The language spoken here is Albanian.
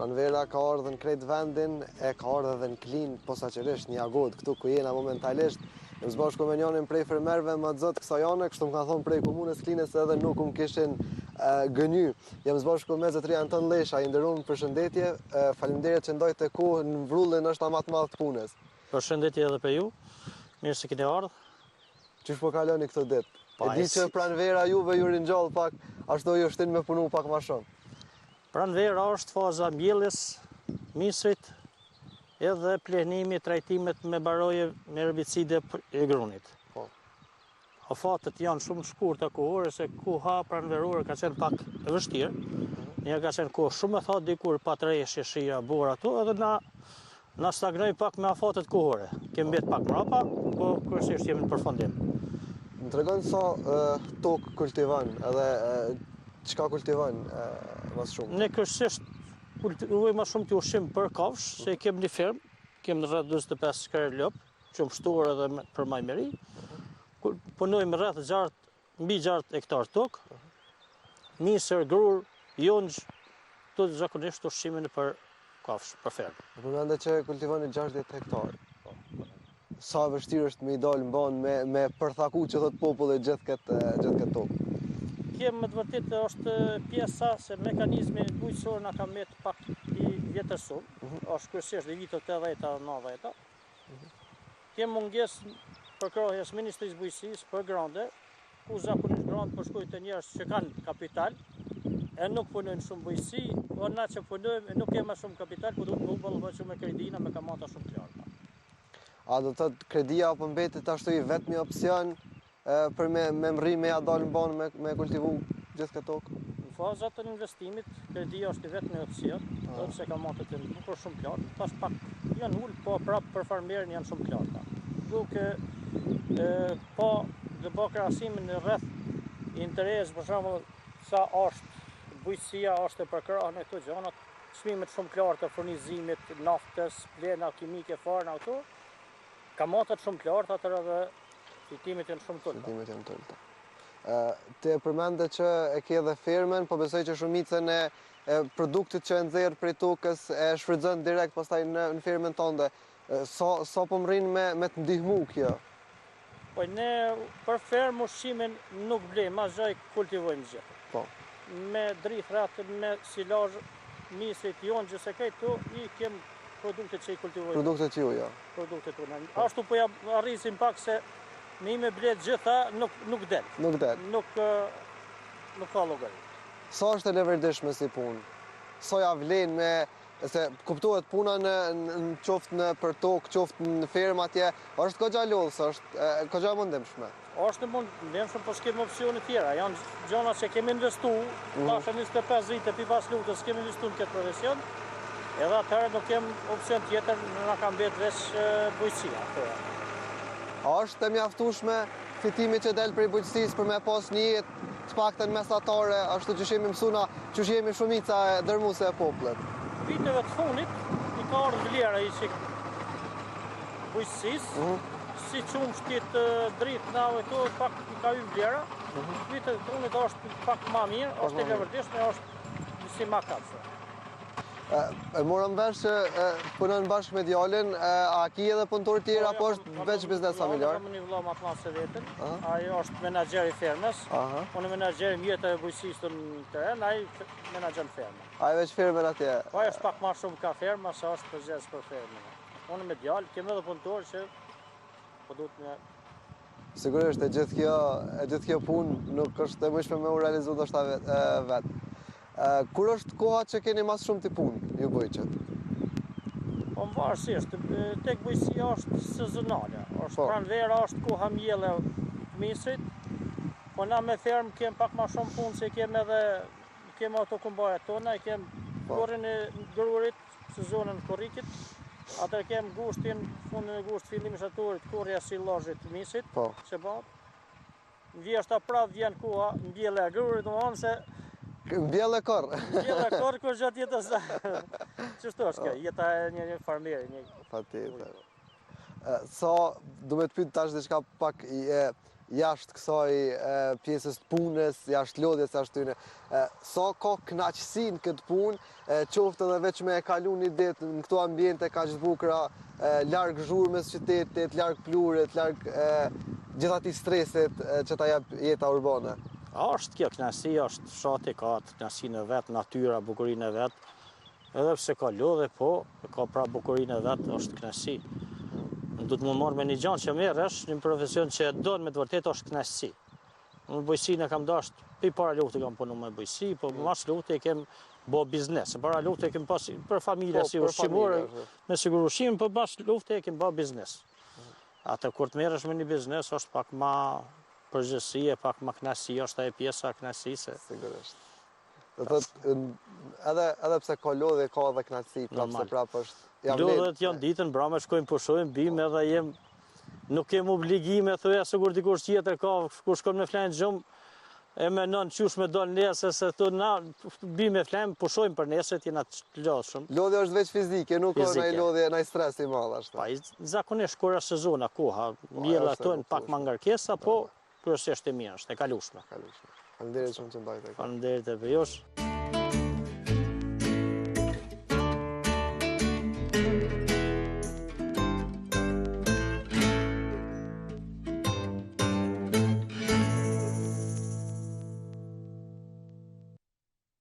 Pranvera ka ardhë në krejt vendin, e ka ardhë edhe në Klinë, posaçërisht në Jagodë, këtu ku jena momentalisht. Jam së bashku me njërin prej fermerëve më të zotë kësaj ane, kështu më kanë thonë prej komunës Klinës edhe nuk më kishin gënjy. Jam së bashku me zotëri Anton Llesha, i nderuam përshëndetje, faleminderit që ndajte kohë në vrullin ndoshta ma të madh të punës. Përshëndetje edhe për ju, mirë se keni ardhë. Qysh po kaloni këto ditë? E di që pranvera juve ju ringjall pak, ashtu ju shtin me punu pak ma shumë. Pranvera është faza mbjelljes, misrit, edhe plehnimi, trajtimet me baroje, me herbicide e grunit. Po. Afatet janë shumë të shkurta kohore, se koha pranverore ka qenë pak e vështirë. Një ka qenë kohë shumë e thatë, dikur pat reshje, shira, borë ato, edhe na, na stagnoi pak me afatet kohore. Kemi mbet pak mrapa, po kryesisht jemi në përfundim. Më tregon sa tokë kultivon edhe çka kultivon më shumë? Ne kryesisht kultivojmë më shumë të ushqim për kafshë, se kemi një fermë, kemi rreth 45 krerë lopë, qumështor edhe për majmeri. Punojmë rreth 6, mbi 6 hektar tokë, misër, grurë, jonxhë, të zakonisht ushqimin për kafshë, për fermë. Më përmende që kultivoni 60 hektar. Sa e vështirë është me i dalë mbanë me, me përthaku që thot populli gjithë këtë, gjithë këtë tokë? Kjo me të vërtetë është pjesa se mekanizmi bujqësor na ka met pak i vjetërsum, mm -hmm. është kryesisht i vitet 80-ta dhe 90-ta. Kem mungesë përkrahjes Ministrisë Bujqësisë për grante, ku zakonisht grant po shkojnë te njerëz që kanë kapital e nuk punojnë shumë bujqësi, po na që punojmë e nuk kemi shumë kapital, po duhet me u ballafaqu me kredina me kamata shumë të larta. A do të thotë kredia po mbetet ashtu i vetmi opsion për me me mrri me ja dalë mbanë me me kultivu gjithë këtë tokë? Në fazat e investimit, kredia është i vetmi opsion, ah. edhe pse kamatat janë bukur shumë të larta, tash pak janë ulë, po prapë për farmerin janë shumë të larta. Duke e, pa dhe ba krahasimin rreth interes, për shembull, sa është bujqësia është e përkrahur në këto gjanat, çmimet shumë të larta furnizimit, naftës, plehna kimike, farna këto, Kamatat shumë të larta, atëherë edhe fitimet janë shumë të ulëta. Fitimet janë të ulëta. Ti e përmende që e ke edhe fermën, po besoj që shumicën e produktit që e nxjerr prej tokës e shfrytëzon direkt pastaj në në fermën tënde. Sa sa po mrrin me me të ndihmu kjo? Po ne për fermë ushqimin nuk blejmë asgjë, i kultivojmë gjithë. Po. Me drithrat, me silazh, misrit, jonxhës e krejt këto i kem produktet që i kultivojmë. Produktet juaja. Produktet tona. Po. Ashtu po ja arrisim pak se me i me ble gjitha nuk nuk del. Nuk del. Nuk nuk ka llogari. Sa është e leverdishme si punë? Sa ja vlen me se kuptohet puna në, në qoftë në për tokë, qoftë në fermë atje, është goxha lodhëse, është goxha e mundimshme. Është e mundimshme, po s'kemi opsione tjera. Janë gjana që kemi investu, mm. tash e 25 vite pi pas luftës kemi investu në këtë profesion, edhe atëherë nuk kemi opsion tjetër, na ka mbet veç bujqësia. Po. A është e mjaftueshme fitimi që del prej bujqësisë për me pas një jetë të paktën mesatare, ashtu qysh jemi mësu na, qysh jemi shumica e dërmuese e popullit? Viteve të fundit i ka ardhur vlera i çik bujqësisë, mm -hmm. si qumështit, drithnave këto, pak i ka hy vlera. Mm -hmm. Vitet e fundit është pak ma mirë, është e leverdishme, është disi ma kapshme. E morëm vesh që punon bashkë me djalin, a ki edhe punëtor tjera, po, apo është veç biznes familjar? Kam një vëlla ma të madh se veten, ai është menaxher i fermës, unë menaxher i mjeteve bujqësisë në terren, ai menaxhon fermën. Ai veç fermën atje? Po, ai është pak ma shumë ka ferma, se është përgjegjës për fermën. Unë me djalë, kemi edhe punëtor që po duhet me Sigurisht, e gjithë kjo, e gjithë kjo punë nuk është e mundshme me u realizu ndoshta vet. Kur është koha që keni ma së shumti punë, ju bujqët? Po në varësisht, tek bujqësia është sezonale, është po. pranvera, është koha mbjellje misrit, po na me fermë kem pak ma shumë punë se kem edhe kem ato kumbajat tona, i kem po. korrjen e grurit, Sezonin e korrikit, atëherë kem gushtin, fundin e gushtit, fillimin e shtatorit, korrja e silazhit të misrit, po. që bëhet. Në vjeshta prapë vjen koha mbjellja e grurit, domethënë se Mbjell e korr. Mbjell e korr kur gjatë jetës. Qështu është kjo, jeta e një, një farmeri, një Patjetër. Sa, du me të pyet tash diçka pak i e. jashtë kësaj pjesës të punës, jashtë lodhjes, jashtë tyne. Sa ka kënaqësi në këtë punë, qoftë edhe veç me e kalu një ditë në këto ambiente kaq të bukura, larg zhurmës qytetit, larg pluhurit, larg gjithë atij stresit që ta jep jeta urbane. Është kjo kënaqësi, është fshati ka atë kënaqësinë e vet, natyra, bukurinë e vet. Edhe pse ka lodhje, po ka pra bukurinë e vet, është kënaqësi. Duhet m'u marrë me një gja që merresh, një profesion që e don me të vërtetë është kënaqësi. Unë bujqësinë e kam dasht, pi para lufte kam punu me bujqësi, po mm. mas lufte e kem bo biznes. Para lufte e kem pas për familje po, si ushqimore, me siguru ushqim, po mas lufte e kem bo biznes. Mm. Atë kur të merresh me një biznes është pak ma përgjegjësi e pak ma kënaqësi, është ajo pjesa e kënaqësisë. Sigurisht. Do të thotë edhe edhe pse ka lodhje ka edhe kënaqësi, prapë se prapë është ja vlen. Lodhjet janë ditën, mbrame shkojmë pushojmë, bimë po. edhe jem nuk kem obligime, thoja sikur dikush tjetër ka, kur shkon me flenë gjumë, e menon qysh me dal nesër, se thu na bimë e flemë, pushojmë për nesër, jena të lodhshëm. Lodhja është veç fizike, nuk ka naj lodhje, naj stres i madh ashtu. Pa, zakonisht kur është sezona, koha, po, mjella ato pak ma ngarkesa, po Kryesisht e mirë, është e kalueshme. Kalueshme. Faleminderit shumë që ndajte. Faleminderit edhe jush.